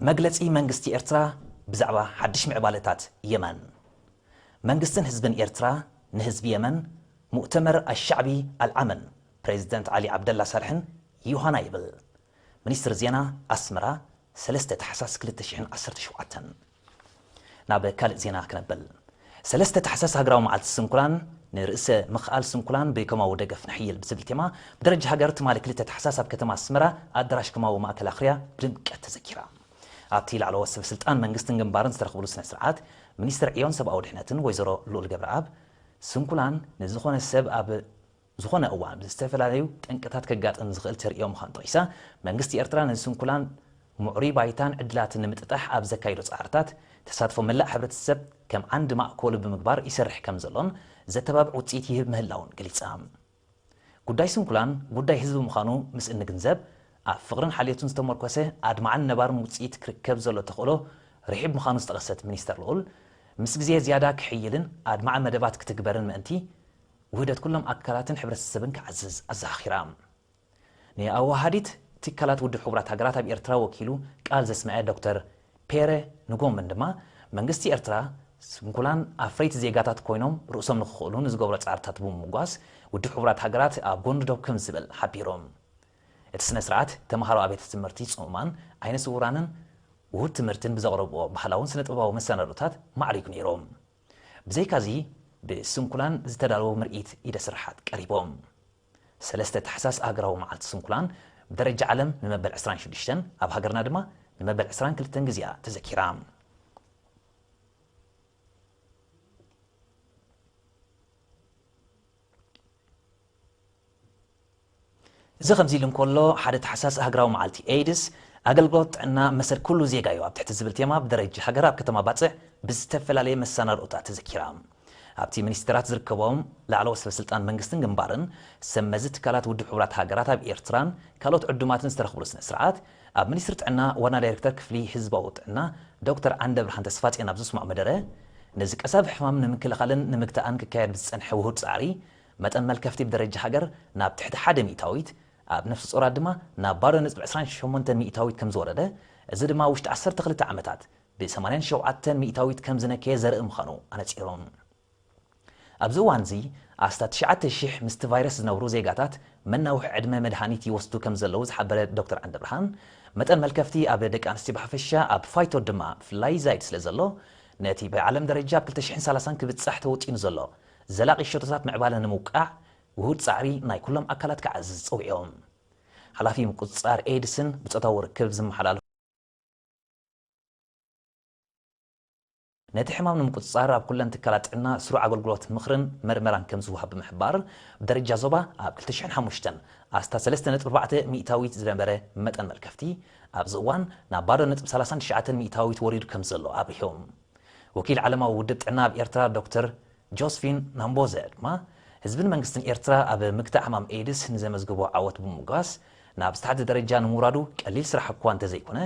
መግለጺ መንግስቲ ኤርትራ ብዛዕባ ሓድሽ ምዕባለታት የመን። መንግስትን ህዝብን ኤርትራ ንህዝቢ የመን ሙእተመር ኣሻዕቢ ኣልዓመን፣ ፕሬዚደንት ዓሊ ዓብደላ ሳልሕን ዮሃና ይብል። ሚኒስትሪ ዜና ኣስመራ፣ ሰለስተ ታሕሳስ ክልተ ሽሕን ዓሰርተ ሸውዓተን። ናብ ካልእ ዜና ክነብል። ሰለስተ ታሕሳስ ሃገራዊ መዓልቲ ስንኩላን፣ ንርእሰ ምኽኣል ስንኩላን ብከማዊ ደገፍ ነሕይል ብዝብል ቴማ፣ ብደረጃ ሃገር ትማሊ ክልተ ታሕሳስ ኣብ ከተማ ኣስመራ ኣዳራሽ ከማዊ ማእከል ኣኽርያ ብድምቀት ተዘኪራ። ኣብቲ ላዕለዎት ሰበ ስልጣን መንግስትን ግንባርን ዝተረኽብሉ ስነ ስርዓት፣ ሚኒስትር ዕዮን ሰብኣዊ ድሕነትን ወይዘሮ ልኡል ገብረኣብ፣ ስንኩላን ንዝኾነ ሰብ ኣብ ዝኾነ እዋን ብዝተፈላለዩ ጠንቅታት ከጋጥም ዝኽእል ተርእዮ ምዃኑ ጠቒሳ፣ መንግስቲ ኤርትራ ንስንኩላን ምዕሩይ ባይታን ዕድላትን ንምጥጣሕ ኣብ ዘካይዶ ጻዕርታት፣ ተሳትፎ መላእ ሕብረተሰብ ከም ዓንዲ ማእከሉ ብምግባር ይሰርሕ ከም ዘሎን ዘተባብዕ ውጽኢት ይህብ ምህላውን ገሊጻ። ጉዳይ ስንኩላን ጉዳይ ህዝቢ ምዃኑ ምስ እንግንዘብ፣ ኣብ ፍቕርን ሓልዮትን ዝተመርኮሰ ኣድማዕን ነባርን ውጽኢት ክርከብ ዘሎ ተኽእሎ ርሒብ ምዃኑ ዝጠቐሰት ሚኒስተር ልኡል፣ ምስ ግዜ ዝያዳ ክሕይልን ኣድማዒ መደባት ክትግበርን ምእንቲ፣ ውህደት ኩሎም ኣካላትን ሕብረተሰብን ክዓዝዝ ኣዘኻኺራ። ንኣወሃሃዲት ትካላት ውድብ ሕቡራት ሃገራት ኣብ ኤርትራ ወኪሉ ቃል ዘስምዐ ዶክተር ፔረ ንጎምን ድማ፣ መንግስቲ ኤርትራ ስንኩላን ኣፍረይቲ ዜጋታት ኮይኖም ርእሶም ንኽኽእሉ ንዝገብሮ ጻዕርታት ብምምጓስ፣ ውድብ ሕቡራት ሃገራት ኣብ ጎኒ ደው ከም ዝብል ሓቢሩ። እቲ ስነ ስርዓት፣ ተምሃሮ ኣብያተ ትምህርቲ ጽሙማን ዓይነ ስውራንን ውሁድ ትምህርትን ብዘቕረብዎ ባህላውን ስነ ጥበባዊ መሰናዶታት ማዕሪጉ ነይሩ። ብዘይካዚ፣ ብስንኩላን ዝተዳለወ ምርኢት ኢደ ስርሓት ቀሪቦም። ሰለስተ ታሕሳስ ኣህግራዊ መዓልቲ ስንኩላን ብደረጃ ዓለም ንመበል ዕስራን ሽዱሽተን፣ ኣብ ሃገርና ድማ ንመበል ዕስራን ክልተን ግዜኣ ተዘኪራ። እዚ ከምዚ ኢሉ እንከሎ፣ ሓደ ታሕሳስ ኣህግራዊ መዓልቲ ኤድስ፣ ኣገልግሎት ጥዕና መሰል ኩሉ ዜጋ እዩ ኣብ ትሕቲ ዝብል ቴማ ብደረጃ ሃገር ኣብ ከተማ ባጽዕ ብዝተፈላለየ መሰናድኦታት ተዘኪራ። ኣብቲ ሚኒስትራት ዝርከቦም ላዕለዎት ሰበ ስልጣን መንግስትን ግንባርን፣ ሰብ መዚ ትካላት ውድብ ሕቡራት ሃገራት ኣብ ኤርትራን ካልኦት ዕዱማትን ዝተረኽብሉ ስነ ስርዓት፣ ኣብ ሚኒስትሪ ጥዕና ዋና ዳይሬክተር ክፍሊ ህዝባዊ ጥዕና ዶክተር ዓንደ ብርሃን ተስፋጽዮን ኣብ ዘስምዖ መደረ፣ ነዚ ቀሳቢ ሕማም ንምክልኻልን ንምግታእን ክካየድ ብዝጸንሐ ውሁድ ጻዕሪ፣ መጠን መልከፍቲ ብደረጃ ሃገር ናብ ትሕቲ ሓደ ሚእታዊት፣ ኣብ ነፍሲ ጾራት ድማ ናብ ባዶ ነጥቢ ዕስራን ሸሞንተን ሚእታዊት ከም ዝወረደ፣ እዚ ድማ ውሽጢ ዓሰርተ ክልተ ዓመታት ብ ሰማንያን ሸውዓተን ሚእታዊት ከም ዝነከየ ዘርኢ ምዃኑ ኣነጺሩ። ኣብዚ እዋንዚ ኣስታት ትሽዓተ ሽሕ ምስቲ ቫይረስ ዝነብሩ ዜጋታት መናውሒ ዕድመ መድሃኒት ይወስዱ ከም ዘለዉ ዝሓበረ ዶክተር ዓንደብርሃን፣ መጠን መልከፍቲ ኣብ ደቂ ኣንስትዮ ብሓፈሻ፣ ኣብ ፋይቶት ድማ ብፍላይ ይዛይድ ስለ ዘሎ፣ ነቲ ብዓለም ደረጃ ኣብ ክልተ ሽሕን ሰላሳን ክብጻሕ ተወጢኑ ዘሎ ዘላቒ ሸቶታት ምዕባለ ንምውቃዕ ውሁድ ጻዕሪ ናይ ኩሎም ኣካላት ክዓዝዝ ጸዊዖም። ሓላፊ ምቁጽጻር ኤድስን ብጾታዊ ርክብ ዝመሓላለፉ ነቲ ሕማም ንምቁጽጻር ኣብ ኩለን ትካላት ጥዕና ስሩዕ ኣገልግሎት ምኽርን መርመራን ከም ዝወሃብ ብምሕባር፣ ብደረጃ ዞባ ኣብ ክልተ ሽሕን ሓሙሽተን ኣስታት ሰለስተ ነጥቢ ኣርባዕተ ሚእታዊት ዝነበረ መጠን መልከፍቲ፣ ኣብዚ እዋን ናብ ባዶ ነጥቢ ሰላሳን ትሽዓተን ሚእታዊት ወሪዱ ከም ዘሎ ኣብሪሆም። ወኪል ዓለማዊ ውድብ ጥዕና ኣብ ኤርትራ ዶክተር ጆስፊን ናምቦዘ ድማ፣ ህዝብን መንግስትን ኤርትራ ኣብ ምግታእ ሕማም ኤድስ ንዘመዝግቦ ዓወት ብምምጓስ፣ ናብ ዝተሓተ ደረጃ ንምውራዱ ቀሊል ስራሕ እኳ እንተዘይኮነ፣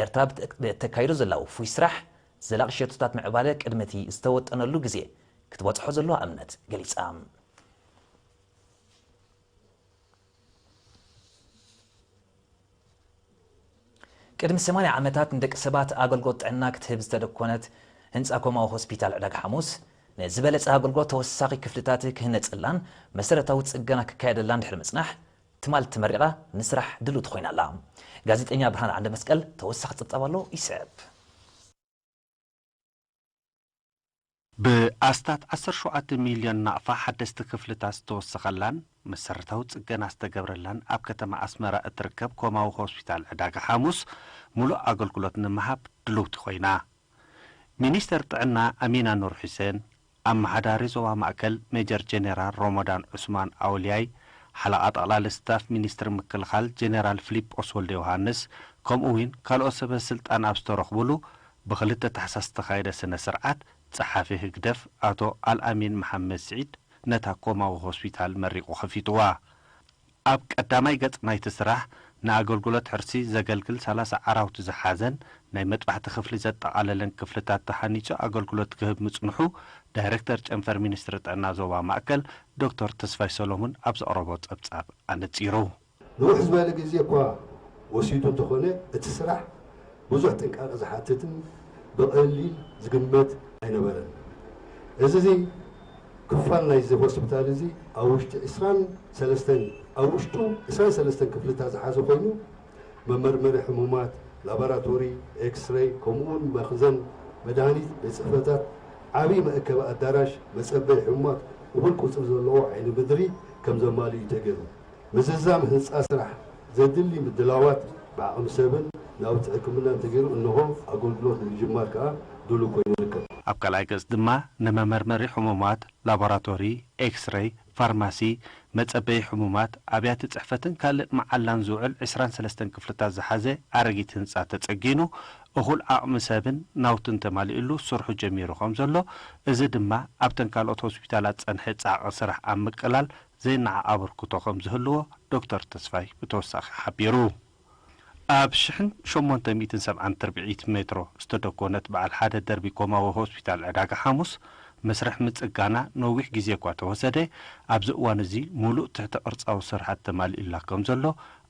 ኤርትራ ብት-፣ ብእተካይዶ ዘላ ውፉይ ስራሕ፣ ዘላቒ ሸቶታት ምዕባለ ቅድሚ እቲ ዝተወጠነሉ ግዜ ክትበጽሖ ዘለዋ እምነት ገሊጻ። ቅድሚ ሰማንያ ዓመታት ንደቂ ሰባት ኣገልግሎት ጥዕና ክትህብ ዝተደኮነት ህንጻ ኮማዊ ሆስፒታል ዕዳጋ ሓሙስ፣ ንዝበለጸ ኣገልግሎት ተወሳኺ ክፍልታት ክህነጸላን መሰረታዊ ጽገና ክካየደላን ድሕሪ ምጽናሕ፣ ትማሊ ተመሪቓ ንስራሕ ድልውቲ ኮይና ኣላ። ጋዜጠኛ ብርሃን ዓንደ መስቀል ተወሳኺ ጸብጻብ ኣሎ፣ ይስዕብ። ብኣስታት ዓሰርተ ሸውዓተ ሚልዮን ናቕፋ ሓደስቲ ክፍልታት ዝተወሰኸላን መሰረታዊ ጽገና ዝተገብረላን ኣብ ከተማ ኣስመራ እትርከብ ኮማዊ ሆስፒታል ዕዳጋ ሓሙስ፣ ምሉእ ኣገልግሎት ንምሃብ ድልውቲ ኮይና። ሚኒስተር ጥዕና ኣሚና ኑር ሑሴን፣ ኣመሓዳሪ ዞባ ማእከል ሜጀር ጀነራል ሮሞዳን ዑስማን ኣውልያይ፣ ሓለቓ ጠቕላሊ ስታፍ ሚኒስትሪ ምክልኻል ጀነራል ፊሊጶስ ወልደ ዮሃንስ፣ ከምኡ እውን ካልኦት ሰበ ስልጣን ኣብ ዝተረኽብሉ፣ ብክልተ ታሕሳስ ዝተኻየደ ስነ ስርዓት፣ ጸሓፊ ህግደፍ ኣቶ ኣልኣሚን መሓመድ ስዒድ ነታ ኮማዊ ሆስፒታል መሪቑ ከፊትዋ። ኣብ ቀዳማይ ገጽ ናይቲ ስራሕ፣ ንኣገልግሎት ሕርሲ ዘገልግል ሰላሳ ዓራውቲ ዝሓዘን ናይ መጥባሕቲ ክፍሊ ዘጠቓለለን ክፍልታት ተሃኒጹ ኣገልግሎት ክህብ ምጽንሑ፣ ዳይረክተር ጨንፈር ሚኒስትሪ ጥዕና ዞባ ማእከል ዶክተር ተስፋይ ሰሎሙን ኣብ ዘቕረቦ ጸብጻብ ኣነጺሩ። ንውሕ ዝበለ ግዜ እኳ ወሲዱ እንተኾነ፣ እቲ ስራሕ ብዙሕ ጥንቃቐ ዝሓትትን ብቐሊል ዝግመት ኣይነበረን። እዚ እዚ ክፋል ናይዚ ሆስፒታል እዚ ኣብ ውሽጢ ዕስራን ሰለስተን ኣብ ውሽጡ ዕስራን ሰለስተን ክፍልታት ዝሓዘ ኮይኑ መመርመሪ ሕሙማት፣ ላቦራቶሪ፣ ኤክስሬይ፣ ከምኡውን መኽዘን መድሃኒት፣ ቤት ጽሕፈታት፣ ዓብዪ መእከቢ ኣዳራሽ፣ መጸበዪ ሕሙማት፣ እኹል ቁጽሪ ዘለዎ ዓይኒ ምድሪ ከም ዘማልእ እዩ ተገይሩ። ምዝዛም ህንጻ ስራሕ ዘድሊ ምድላዋት ብዓቕሚ ሰብን ናውቲ ሕክምናን ተገይሩ እንሆ ኣገልግሎት ንምጅማር ከኣ ድሉው ኮይኑ ይርከብ። ኣብ ካልኣይ ገጽ ድማ ንመመርመሪ ሕሙማት፣ ላቦራቶሪ፣ ኤክስሬይ፣ ፋርማሲ፣ መጸበዪ ሕሙማት፣ ኣብያተ ጽሕፈትን ካልእ መዓላን ዝውዕል ዕስራን ሰለስተን ክፍልታት ዝሓዘ ኣረጊት ህንጻ ተጸጊኑ፣ እኹል ዓቕሚ ሰብን ናውትን ተማሊኡሉ ስርሑ ጀሚሩ ከም ዘሎ፣ እዚ ድማ ኣብተን ካልኦት ሆስፒታላት ጸንሐ ጻዕቒ ስራሕ ኣብ ምቅላል ዘይነዓ ኣበርክቶ ከም ዝህልዎ ዶክተር ተስፋይ ብተወሳኺ ሓቢሩ። ኣብ ሽሕን ሸሞንተ ሚእትን ሰብዓን ትርብዒት ሜትሮ ዝተደኮነት በዓል ሓደ ደርቢ ኮማዊ ሆስፒታል ዕዳጋ ሓሙስ መስርሕ ምጽጋና ነዊሕ ግዜ እኳ ተወሰደ፣ ኣብዚ እዋን እዚ ሙሉእ ትሕተ ቅርጻዊ ስርሓት ተማሊኡላ ከም ዘሎ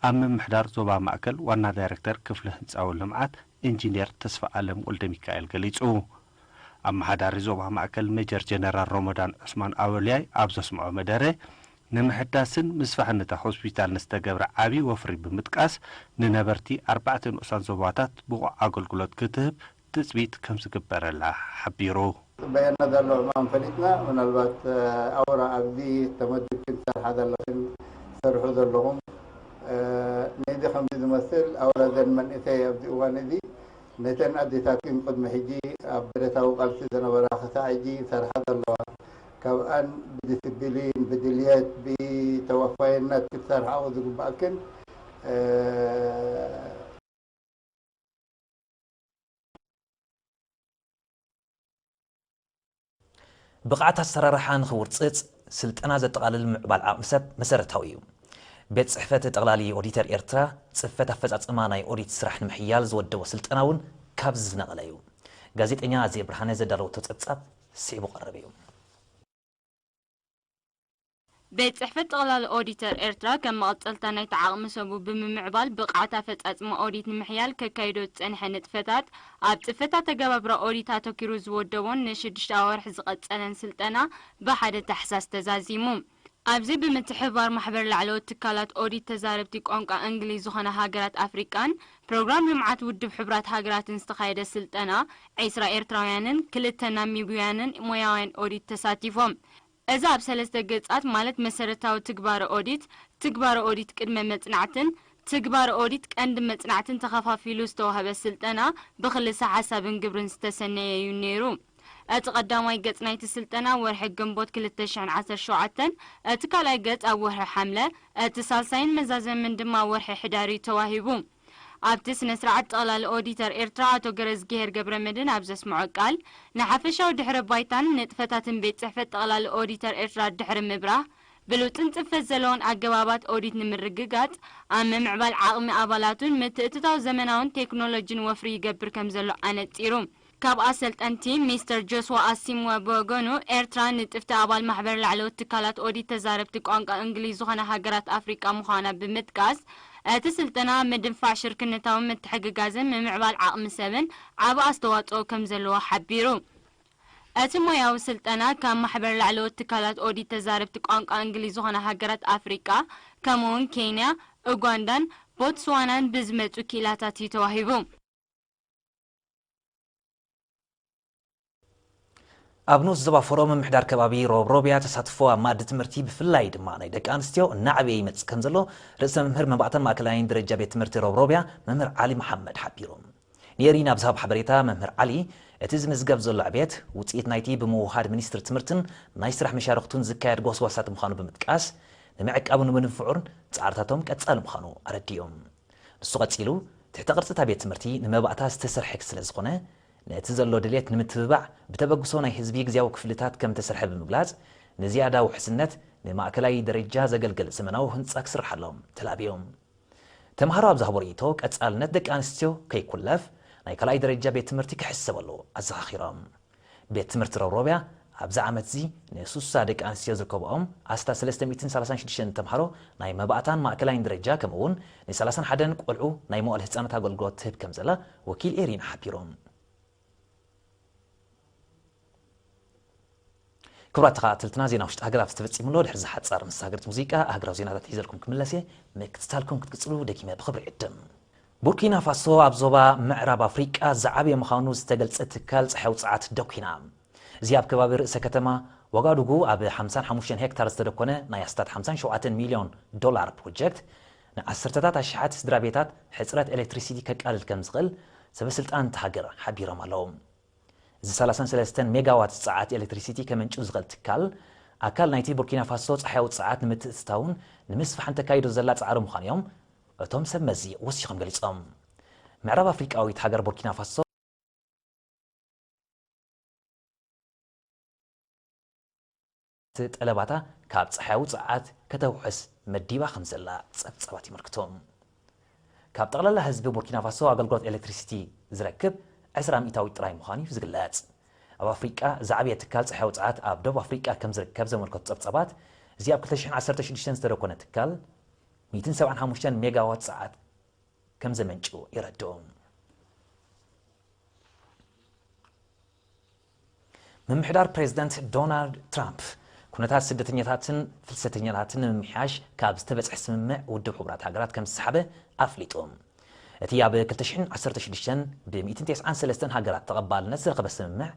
ኣብ ምምሕዳር ዞባ ማእከል ዋና ዳይሬክተር ክፍሊ ህንጻዊ ልምዓት ኢንጂነር ተስፋ ኣለም ወልደ ሚካኤል ገሊጹ። ኣመሓዳሪ ዞባ ማእከል ሜጀር ጀነራል ሮሞዳን ዑስማን ኣወልያይ ኣብ ዘስምዖ መደረ፣ ንምሕዳስን ምስፋሕን እታ ሆስፒታል ንዝተገብረ ዓቢ ወፍሪ ብምጥቃስ፣ ንነበርቲ ኣርባዕተ ንኡሳን ዞባታት ብቑዕ ኣገልግሎት ክትህብ ትጽቢት ከም ዝግበረላ ሓቢሩ። ጽበየና ዘሎ ዕማም ፈሊጥና፣ ምናልባት፣ እ፣ ኣውራ ኣብዚ ተመዲብክን ትሰርሓ ዘለኽን ትሰርሑ ዘለኹም፣ እ፣ ነዚ ከምዚ ዝመስል ኣውራ ዘን መንእሰይ ኣብዚ እዋን እዚ ነተን ኣዴታትክን ቅድሚ ሕጂ ኣብ ብረታዊ ቃልሲ ዝነበራ ክሳዕ ሕጂ ይሰርሓ ዘለዋ፣ ካብኣን ብዲስፕሊን፣ ብድልየት፣ ብተወፋይነት ክትሰርሓኦ ዝግባእክን፣ እ፣ ብቕዓት ኣሰራርሓ ንኽውርጽጽ፣ ስልጠና ዘጠቓልል ምዕባል ዓቕሚ ሰብ መሰረታዊ እዩ። ቤት ጽሕፈት ጠቕላሊ ኦዲተር ኤርትራ፣ ጽፈት ኣፈጻጽማ ናይ ኦዲት ስራሕ ንምሕያል ዝወደቦ ስልጠና እውን ካብዚ ዝነቐለ እዩ። ጋዜጠኛ ኣዜብ ብርሃነ ዘዳለወቶ ጸብጻብ ስዒቡ ቀረብ እዩ። ቤት ጽሕፈት ጠቕላሊ ኦዲተር ኤርትራ፣ ከም መቐጸልታ ናይቲ ዓቕሚ ሰቡ ብምምዕባል፣ ብቕዓት ኣፈጻጽማ ኦዲት ንምሕያል ከካይዶ ዝጸንሐ ንጥፈታት፣ ኣብ ጽፈት ኣተገባብራ ኦዲት ኣተኪሩ ዝወደቦን ንሽዱሽተ ኣዋርሕ ዝቐጸለን ስልጠና ብሓደ ታሕሳስ ተዛዚሙ። ኣብዚ ብምትሕብባር ማሕበር ላዕለዎት ትካላት ኦዲት ተዛረብቲ ቋንቋ እንግሊዝ ዝኾና ሃገራት ኣፍሪቃን ፕሮግራም ልምዓት ውድብ ሕቡራት ሃገራትን ዝተኻየደ ስልጠና፣ ዒስራ ኤርትራውያንን ክልተ ናሚብያንን ሞያውያን ኦዲት ተሳቲፎም። እዚ ኣብ ሰለስተ ገጻት፣ ማለት መሰረታዊ ትግባረ ኦዲት፣ ትግባረ ኦዲት ቅድመ መጽናዕትን ትግባረ ኦዲት ቀንዲ መጽናዕትን ተኸፋፊሉ ዝተዋህበ ስልጠና፣ ብኽልሰ ሓሳብን ግብርን ዝተሰነየ እዩ ነይሩ። እቲ ቀዳማይ ገጽ ናይቲ ስልጠና ወርሒ ግንቦት ክልተ ሽሕን ዓሰርተ ሸውዓተን፣ እቲ ካልኣይ ገጽ ኣብ ወርሒ ሓምለ፣ እቲ ሳልሳይን መዛዘምን ድማ ወርሒ ሕዳር እዩ ተዋሂቡ። ኣብቲ ስነ ስርዓት፣ ጠቕላሊ ኦዲተር ኤርትራ ኣቶ ገረዝግሄር ገብረመድህን ኣብ ዘስምዖ ቃል፣ ንሓፈሻዊ ድሕረ ባይታን ንጥፈታትን ቤት ጽሕፈት ጠቕላሊ ኦዲተር ኤርትራ ድሕሪ ምብራህ፣ ብሉጽን ጽፈት ዘለዎን ኣገባባት ኦዲት ንምርግጋጽ፣ ኣብ ምምዕባል ዓቕሚ ኣባላቱን ምትእትታው ዘመናውን ቴክኖሎጂን ወፍሪ ይገብር ከም ዘሎ ኣነጺሩ። ካብ ኣሰልጠንቲ፣ ሚስተር ጆስዋ ኣሲምዋ ብወገኑ፣ ኤርትራ ንጥፍቲ ኣባል ማሕበር ላዕለዎት ትካላት ኦዲት ተዛረብቲ ቋንቋ እንግሊዝ ዝኾነ ሃገራት ኣፍሪቃ ምዃና ብምጥቃስ፣ እቲ ስልጠና ኣብ ምድንፋዕ ሽርክነታዊ ምትሕግጋዝን ምምዕባል ዓቕሚ ሰብን ዓቢ ኣስተዋጽኦ ከም ዘለዎ ሓቢሩ። እቲ ሞያዊ ስልጠና ካብ ማሕበር ላዕለዎት ትካላት ኦዲት ተዛረብቲ ቋንቋ እንግሊዝ ዝኾነ ሃገራት ኣፍሪቃ፣ ከምኡውን ኬንያ፣ ኡጋንዳን ቦትስዋናን ብዝመጹ ክኢላታት እዩ ተዋሂቡ። ኣብ ንኡስ ዞባ ፎሮ ምምሕዳር ከባቢ ሮብሮብያ ተሳትፎ ኣብ መኣዲ ትምህርቲ ብፍላይ ድማ ናይ ደቂ ኣንስትዮ እናዓበየ ይመጽእ ከም ዘሎ ርእሰ መምህር መባእታን ማእከላይን ደረጃ ቤት ትምህርቲ ሮብሮብያ መምህር ዓሊ መሓመድ ሓቢሩ። ንኤሪና ኣብ ዝሃብ ሓበሬታ መምህር ዓሊ፣ እቲ ዝምዝገብ ዘሎ ዕብየት ውጽኢት ናይቲ ብምውሃድ ሚኒስትሪ ትምህርትን ናይ ስራሕ መሻርኽቱን ዝካየድ ጎስጓሳት ምዃኑ ብምጥቃስ፣ ንምዕቃቡ ንምድንፍዑን ጻዕርታቶም ቀጻሊ ምዃኑ ኣረዲኡ። ንሱ ቀጺሉ፣ ትሕተ ቅርጺ እታ ቤት ትምህርቲ ንመባእታ ዝተሰርሐ ስለ ዝኾነ፣ ነቲ ዘሎ ድሌት ንምትብባዕ ብተበግሶ ናይ ህዝቢ ግዝያዊ ክፍልታት ከም ተሰርሐ ብምግላጽ፣ ንዝያዳ ውሕስነት ንማእከላይ ደረጃ ዘገልግል ዘመናዊ ህንጻ ክስርሓሎም ተላብዮም። ተምሃሮ ኣብ ዝሃቦ ርእይቶ፣ ቀጻልነት ደቂ ኣንስትዮ ከይኩለፍ ናይ ካልኣይ ደረጃ ቤት ትምህርቲ ክሕሰበሉ ኣዘኻኺሮም። ቤት ትምህርቲ ረብሮብያ ኣብዚ ዓመት እዚ ንስሳ ደቂ ኣንስትዮ ዝርከብኦም ኣስታት ሰለስተ ሚእትን ሰላሳን ሽዱሽተን ተምሃሮ ናይ መባእታን ማእከላይን ደረጃ፣ ከምኡ እውን ንሰላሳን ሓደን ቆልዑ ናይ መዋእለ ህጻናት ኣገልግሎት ትህብ ከም ዘላ ወኪል ኤሪና ሓቢሮም። ክቡራት ተኸታተልትና፣ ዜና ውሽጢ ሃገር ኣብዚ ተፈጺሙ ኣሎ። ድሕሪ እዚ ሓጻር መሰጋገሪት ሙዚቃ፣ ሃገራዊ ዜናታት ሒዘልኩም ክምለስ እየ። ምክትታልኩም ክትቅጽሉ ደጊመ ብኽብሪ ይዕድም። ቡርኪና ፋሶ ኣብ ዞባ ምዕራብ ኣፍሪቃ ዝዓበየ ምዃኑ ዝተገልጸ ትካል ጸሓይ ውጽዓት ዶ ኲና። እዚ ኣብ ከባቢ ርእሰ ከተማ ዋጋዱጉ ኣብ ሓምሳን ሓሙሽተን ሄክታር ዝተደኮነ ናይ ኣስታት ሓምሳን ሸውዓተን ሚልዮን ዶላር ፕሮጀክት፣ ንዓሰርተታት ኣሽሓት ስድራ ቤታት ሕጽረት ኤሌክትሪሲቲ ከቃልል ከም ዝኽእል ሰበ ስልጣን እታ ሃገር ሓቢሮም ኣለዉ። እዚ ሰላሳን ሰለስተን ሜጋዋት ጸዓት ኤሌክትሪሲቲ ከመንጩ ዝኽእል ትካል፣ ኣካል ናይቲ ቡርኪና ፋሶ ጸሓያዊ ጸዓት ንምትእትታውን ንምስፋሕን ተካይዶ ዘላ ጻዕሪ ምዃኑ እዮም እቶም ሰብ መዚ ወሲኾም ገሊጾም። ምዕራብ ኣፍሪቃዊት ሃገር ቡርኪና ፋሶ እቲ ጠለባታ ካብ ጸሓያዊ ጸዓት ከተውሕስ መዲባ ከም ዘላ ጸብጻባት የመልክቱ። ካብ ጠቕላላ ህዝቢ ቡርኪና ፋሶ ኣገልግሎት ኤሌክትሪሲቲ ዝረክብ ዕስራ ሚእታዊት ጥራይ ምዃኑ እዩ ዝግለጽ። ኣብ ኣፍሪቃ ዝዓበየ ትካል ጸሓያዊ ጸዓት ኣብ ደቡብ ኣፍሪቃ ከም ዝርከብ ዘመልከቱ ጸብጻባት፣ እዚ ኣብ ክልተ ሽሕን ዓሰርተ ሽዱሽተን ዝተደኮነ ትካል ሚእትን ሰብዓን ሓሙሽተን ሜጋዋት ጸዓት ከም ዘመንጩ የረድኡ። ምምሕዳር ፕሬዚደንት ዶናልድ ትራምፕ፣ ኩነታት ስደተኛታትን ፍልሰተኛታትን ንምምሕያሽ ካብ ዝተበጽሐ ስምምዕ ውድብ ሕቡራት ሃገራት ከም ዝሰሓበ ኣፍሊጡ። እቲ ኣብ ክልተ ሽሕን ዓሰርተ ሽዱሽተን ብ ሚእትን ተስዓን ሰለስተን ሃገራት ተቐባልነት ዝረኸበ ስምምዕ፣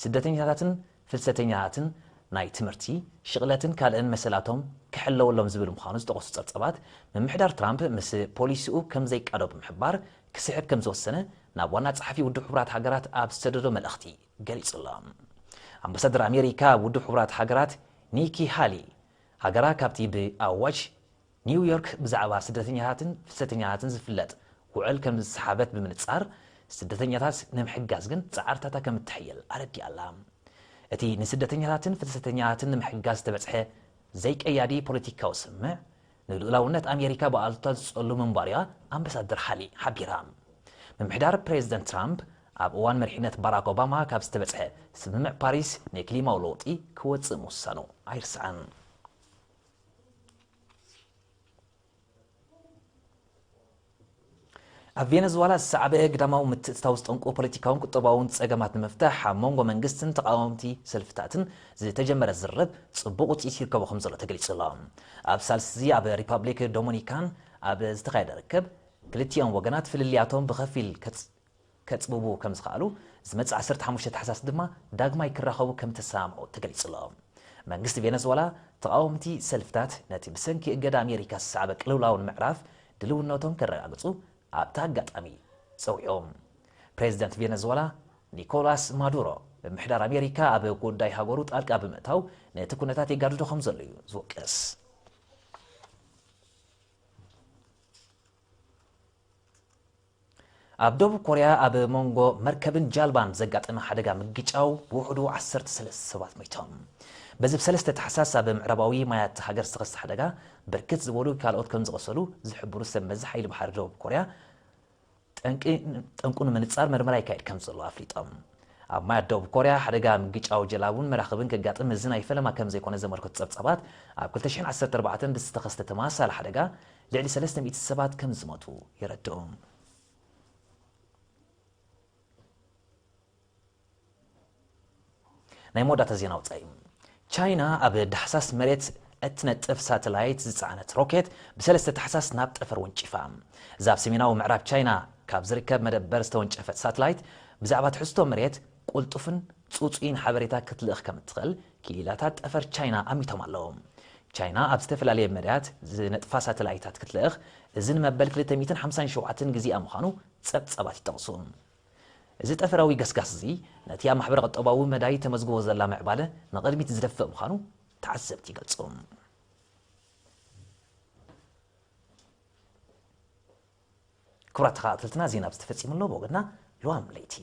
ስደተኛታትን ፍልሰተኛታትን ናይ ትምህርቲ፣ ሽቕለትን ካልእን መሰላቶም ክሕለወሎም ዝብል ምዃኑ ዝጠቐሱ ጸብጻባት፣ ምምሕዳር ትራምፕ ምስ ፖሊሲኡ ከም ዘይቃዶ ብምሕባር ክስሕብ ከም ዝወሰነ ናብ ዋና ጸሓፊ ውድብ ሕቡራት ሃገራት ኣብ ዝሰደዶ መልእኽቲ ገሊጹ ኣሎ። ኣምባሳደር ኣሜሪካ ኣብ ውድብ ሕቡራት ሃገራት ኒኪ ሃሊ፣ ሃገራ ካብቲ ብኣዋጅ ኒውዮርክ ብዛዕባ ስደተኛታትን ፍልሰተኛታትን ዝፍለጥ ውዕል ከም ዝሰሓበት ብምንጻር፣ ስደተኛታት ንምሕጋዝ ግን ጻዕርታታ ከም እተሕይል ኣረዲኣ ኣላ። እቲ ንስደተኛታትን ፍልሰተኛታትን ንምሕጋዝ ዝተበጽሐ ዘይቀያዲ ፖለቲካዊ ስምምዕ፣ ንልኡላውነት ኣሜሪካ ብኣሉታ ዝጸሉ ምንባሩ እያ ኣምባሳደር ሃሊ ሓቢራ። ምምሕዳር ፕሬዚደንት ትራምፕ ኣብ እዋን መሪሕነት ባራክ ኦባማ ካብ ዝተበጽሐ ስምምዕ ፓሪስ ንክሊማዊ ለውጢ ክወጽእ ምውሳኑ ኣይርሳዕን። ኣብ ቬነዙዋላ ዝሰዓበ ግዳማዊ ምትእትታው ዝጠንቁ ፖለቲካውን ቁጠባውን ጸገማት ንምፍታሕ ኣብ መንጎ መንግስትን ተቓወምቲ ሰልፍታትን ዝተጀመረ ዝርርብ ጽቡቕ ውጽኢት ይርከቦ ከም ዘሎ ተገሊጹ ኣሎ። ኣብ ሳልስቲ ኣብ ሪፓብሊክ ዶሚኒካን ኣብ ዝተኻየደ ርክብ፣ ክልቲኦም ወገናት ፍልልያቶም ብኸፊል ከጽ-፣ ከጽብቡ ከም ዝኸኣሉ፣ ዝመጽእ ዓሰርተ ሓሙሽተ ታሕሳስ ድማ ዳግማይ ክራኸቡ ከም ተሰማምዑ ተገሊጹ ኣሎ። መንግስቲ ቬነዝዋላ፣ ተቓወምቲ ሰልፍታት ነቲ ብሰንኪ እገዳ ኣሜሪካ ዝሰዓበ ቅልውላው ንምዕራፍ ድልውነቶም ከረጋግጹ ኣብቲ ኣጋጣሚ ጸዊዑ። ፕሬዚደንት ቬነዝዋላ ኒኮላስ ማዱሮ፣ ምምሕዳር ኣሜሪካ ኣብ ጉዳይ ሃገሩ ጣልቃ ብምእታው ነቲ ኩነታት የጋድዶ ከም ዘሎ እዩ ዝወቅስ። ኣብ ደቡብ ኮርያ ኣብ መንጎ መርከብን ጃልባን ዘጋጠመ ሓደጋ ምግጫው ብውሕዱ ዓሰርተ ሰለስተ ሰባት ሞይቶም። በዚ ብሰለስተ ታሕሳስ ኣብ ምዕራባዊ ማያት ሃገር ዝተኸስተ ሓደጋ ብርክት ዝበሉ ካልኦት ከም ዝቖሰሉ ዝሕብሩ ሰብ መዚ ሓይሊ ባሕሪ ደቡብ ኮርያ፣ ጠንቂ-፣ ጠንቁ ንምንጻር መርመራ ይካየድ ከም ዘሎ ኣፍሊጦም። ኣብ ማያት ደቡብ ኮርያ ሓደጋ ምግጫው ጀላቡን መራኽብን ከጋጥም እዚ ናይ ፈለማ ከም ዘይኮነ ዘመልከቱ ጸብጻባት፣ ኣብ ክልተ ሽሕን ዓሰርተ ኣርባዕተን ብዝተኸስተ ተመሳሳሊ ሓደጋ ልዕሊ ሰለስተ ሚእቲ ሰባት ከም ዝሞቱ የረድኡ። ናይ መወዳእታ ዜና ወጻኢ። ቻይና ኣብ ዳህሳስ መሬት እትነጥፍ ሳተላይት ዝጸዓነት ሮኬት ብሰለስተ ታሕሳስ ናብ ጠፈር ወንጪፋ። እዛ ኣብ ሰሜናዊ ምዕራብ ቻይና ካብ ዝርከብ መደበር ዝተወንጨፈት ሳተላይት፣ ብዛዕባ ትሕዝቶ መሬት ቅልጡፍን ጽጹይን ሓበሬታ ክትልእኽ ከም እትኽእል ክኢላታት ጠፈር ቻይና ኣሚቶም ኣለዉ። ቻይና ኣብ ዝተፈላለየ መዳያት ዝነጥፋ ሳተላይታት ክትልእኽ፣ እዚ ንመበል ክልተ ሚእትን ሓምሳን ሸውዓተን ግዜኣ ምዃኑ ጸብጻባት ይጠቕሱ። እዚ ጠፈራዊ ገስጋስ እዚ፣ ነቲ ኣብ ማሕበረ ቁጠባዊ መዳይ ተመዝግቦ ዘላ ምዕባለ ንቕድሚት ዝደፍእ ምዃኑ ተዓዘብቲ ይገልጹ። ክቡራት ተኸታተልትና፣ ዜና ኣብዚ ተፈጺሙ ኣሎ። ብወገንና ልዋም ለይቲ።